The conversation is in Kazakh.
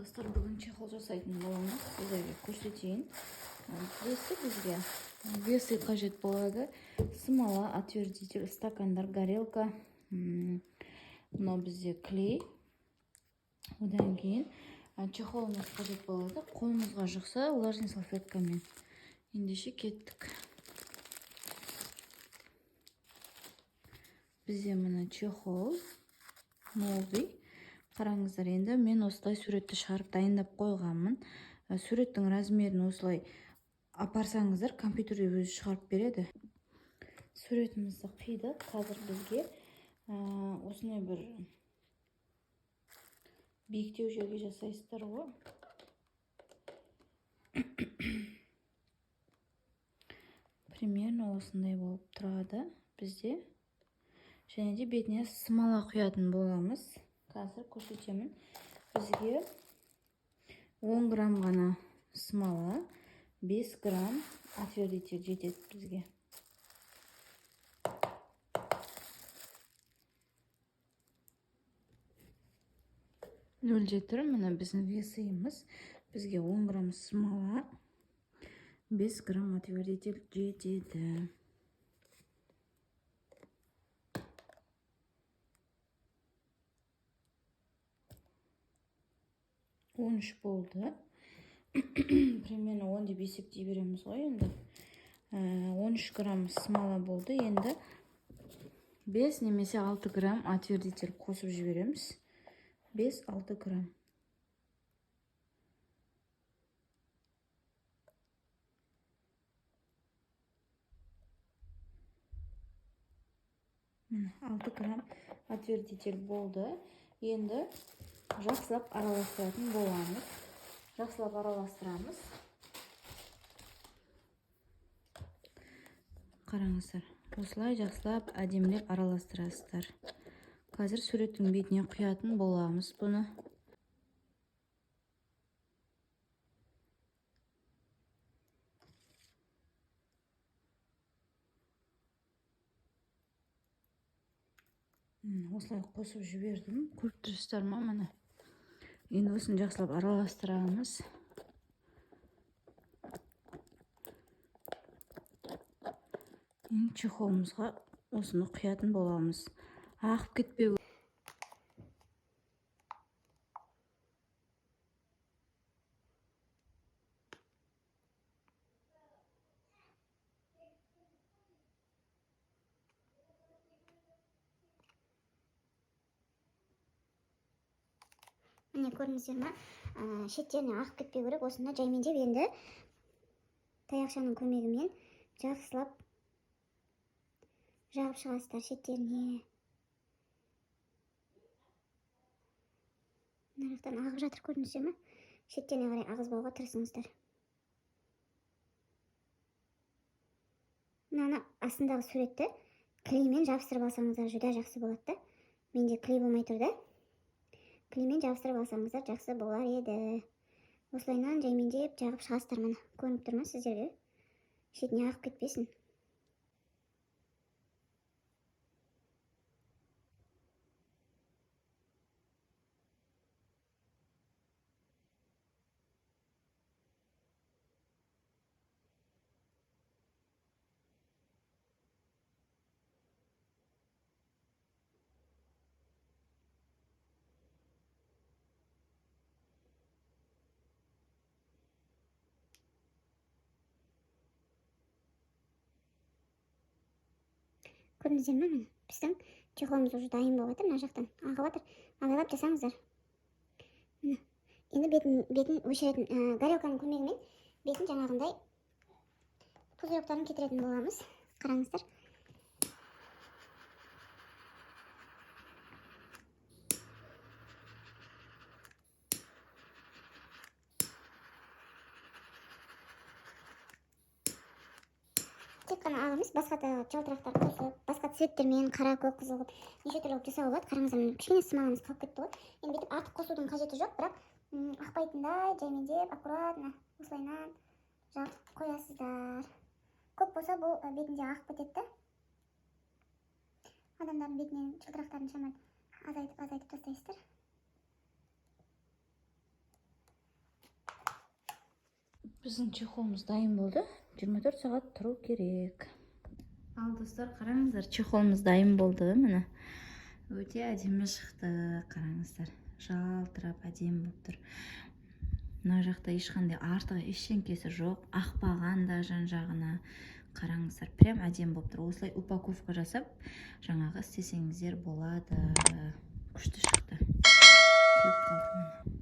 Достар, бүгін чехол жасайтын боламыз. Сіздерге көрсетейін. Весы бізге весы қажет болады. Смола, отвердитель, стакандар, горелка, мынау бізде клей. Одан кейін чехолымыз қажет болады. Қолымызға жұқса, влажный салфеткамен. Ендеше кеттік. Бізде мына чехол новый. Қараңыздар, енді мен осылай суретті шығарып дайындап қойғанмын. Суреттің размерін осылай апарсаңыздар, компьютерде өзі шығарып береді. Суретімізді қидық. Қазір бізге осындай бір биіктеу жерге жасайсыздар ғой. Примерно осындай болып тұрады бізде. Және де бетіне смола құятын боламыз. Қазір көрсетемін. Бізге 10 грамм ғана смола, 5 грамм отвердитель жетеді бізге. Нөлде тұр, міне біздің весіміз. Бізге 10 грамм смола, 5 грамм отвердитель жетеді. 13 болды. Примерно 10 деп есептей береміз ғой енді. 13 грамм смола болды. Енді 5 немесе 6 грамм отвердитель қосып жібереміз. 5-6 грамм. Міне 6 грамм отвердитель болды. Енді жақсылап араластыратын боламыз. Жақсылап араластырамыз. Қараңыздар, осылай жақсылап әдемілеп араластырасыздар. Қазір суреттің бетіне құятын боламыз бұны. Осылай қосып жібердім. Көріп тұрсыздар ма міне? Енді осыны жақсылап араластырамыз. Енді чехолымызға осыны құятын боламыз. Ағып кетпеу. Міне көрдіңіздер ма? Шеттеріне ағып кетпеу керек. Осыны жаймендеп енді таяқшаның көмегімен жақсылап жағып шығасыздар шеттеріне. Мына жақтан ағып жатыр, көрдіңіздер ма? Шеттеріне қарай ағызбауға тырысыңыздар. Мынаны астындағы суретті клеймен жабыстырып алсаңыздар жүдә жақсы болады да. Менде клей болмай тұр да. Клеймен жабыстырып алсаңыздар жақсы болар еді. Осылайынан жаймендеп жағып шығасыздар міне. Көрініп тұр ма сіздерге? Шетіне ағып кетпесін. Көрдіңіздер ме? Міне біздің чехолымыз уже дайын болып жатыр. Мына жақтан ағып жатыр. Абайлап жасаңыздар. Міне енді бетін өшіретін, горелканың көмегімен бетін жаңағындай пузырёктарын кетіретін боламыз. Қараңыздар. Тек қана ақ емес, басқа да жалтырақтар қосып, басқа цветтермен, қара, көк, қызыл қылып, неше түрлі қылып жасауға болады. Қараңыздар, міне кішкене смоламыз қалып кетті ғой. Енді бүйтіп артық қосудың қажеті жоқ, бірақ, ақпайтындай жаймендеп, аккуратно осылайынан жағып қоясыздар. Көп болса бұл, бетінде ағып кетеді да. Адамдардың бетінен жылтырақтарын шамалы азайтып, азайтып тастайсыздар. Біздің чехолымыз дайын болды, 24 сағат тұру керек. Ал, достар, қараңыздар, чехолымыз дайын болды. Міне, өте әдемі шықты, қараңыздар, жалтырап, әдемі болып тұр. Мына жақта ешқандай артығы ештеңкесі жоқ, ақпаған да жан жағына. Қараңыздар, прям әдемі болып тұр. Осылай упаковка жасап, жаңағы істесеңіздер болады. Күшті шықты. Кеуіп қалды, міне.